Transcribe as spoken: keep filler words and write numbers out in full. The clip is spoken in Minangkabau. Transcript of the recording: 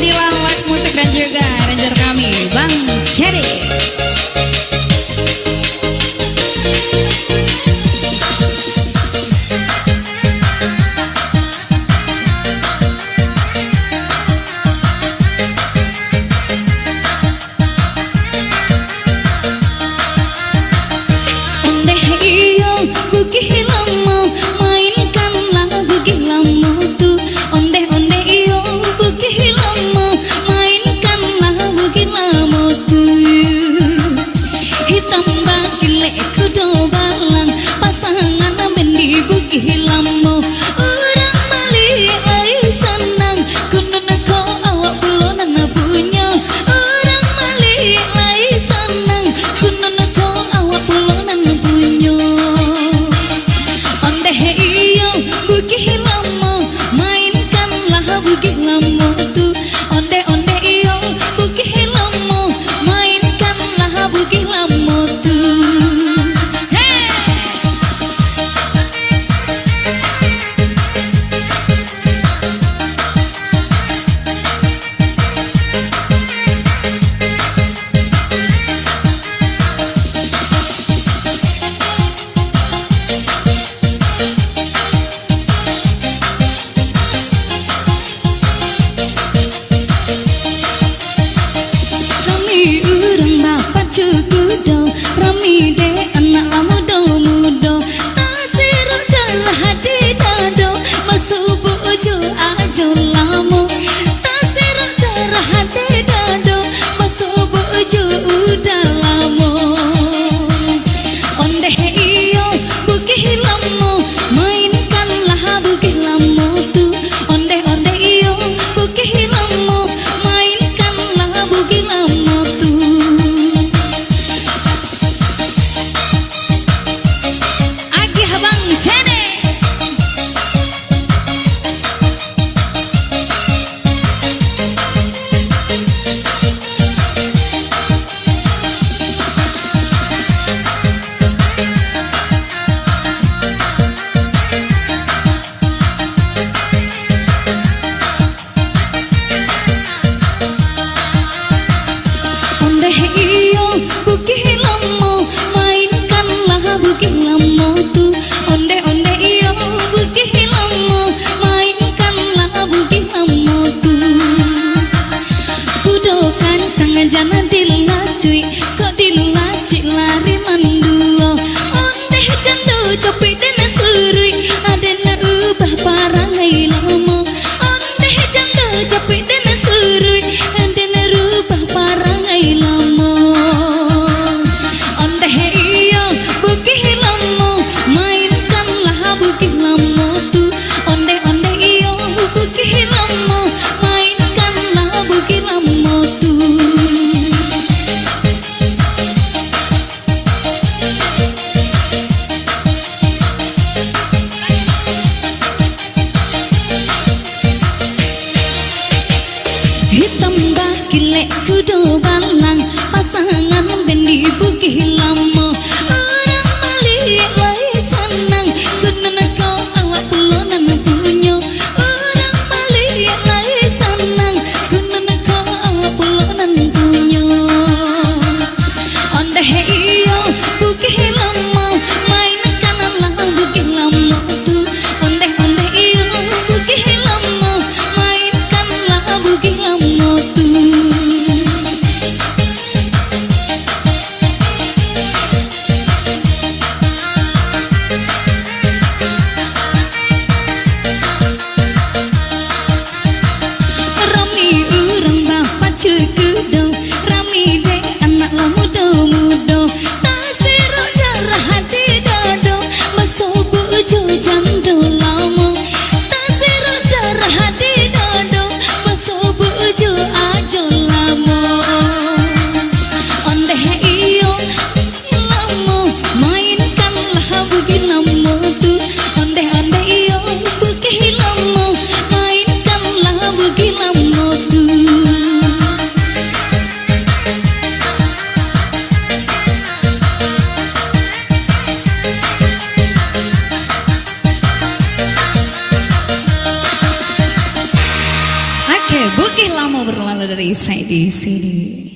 Inilah live musik dan juga arranger kami, Bang Ceri. Ondeh iyo, Bugih Lamo, mainkanlah Bugih Lamo tu. Ondeh, ondeh iyo, Bugih Lamo, mainkanlah Bugih Lamo tu. Hitam bakilek kudo balang, pasangan bandi Bugih Lamo. Urang baliak lai sanang, kunun ko awak pulo nan punyo. Urang baliak lai sanang, kunun ko awak pulo nan punyo. Ondeh iyo, Bugih Lamo, mainkanlah Bugih Lamo tu. Ondeh, ondeh iyo, Bugih Lamo, mainkanlah Bugih Lamo tu. Hei! Rami urang bapacu kudo, rami dek anak lah mudo-mudo. Tasirok darah di dado, basubuak jo ajo lamo. Tasirok darah di dado, basubuak jo uda lamo. Ondeh iyo, Bugih Lamo, mainkanlah Bugih Lamo tu. Ondeh, ondeh iyo, Bugih Lamo, mainkanlah Bugih Lamo tu. Agiah Bang Cene. Ondeh iyo, Bugih Lamo, mainkanlah Bugih Lamo tu. Ondeh, ondeh iyo, Bugih Lamo, mainkanlah Bugih Lamo tu. Kudo kancang jan dilacuik, kok dilacik lari manduo. Ondeh jando capuik den suruik, aden ubah parangai lamo. Ondeh jando capuik den suruik, aden rubah parangai lamo. Ondeh iyo, Bugih Lamo, mainkanlah Bugih Lamo tu. Ondeh, ondeh iyo, Bugih Lamo, mainkanlah Bugih Lamo tu. Hitam bakilek kudo balang, pasangan bandi Bugih Lamo. Urang baliak lai sanang, kunun ko awak pulo nan punyo. Urang baliak lai sanang, kunun ko awak pulo nan punyo. Ondeh iyo, Bugih Lamo, mainkanlah Bugih Lamo tu. Ondeh, ondeh iyo, Bugih Lamo, mainkanlah Bugih Lamo tu. Lama berlalu dari saya di sini.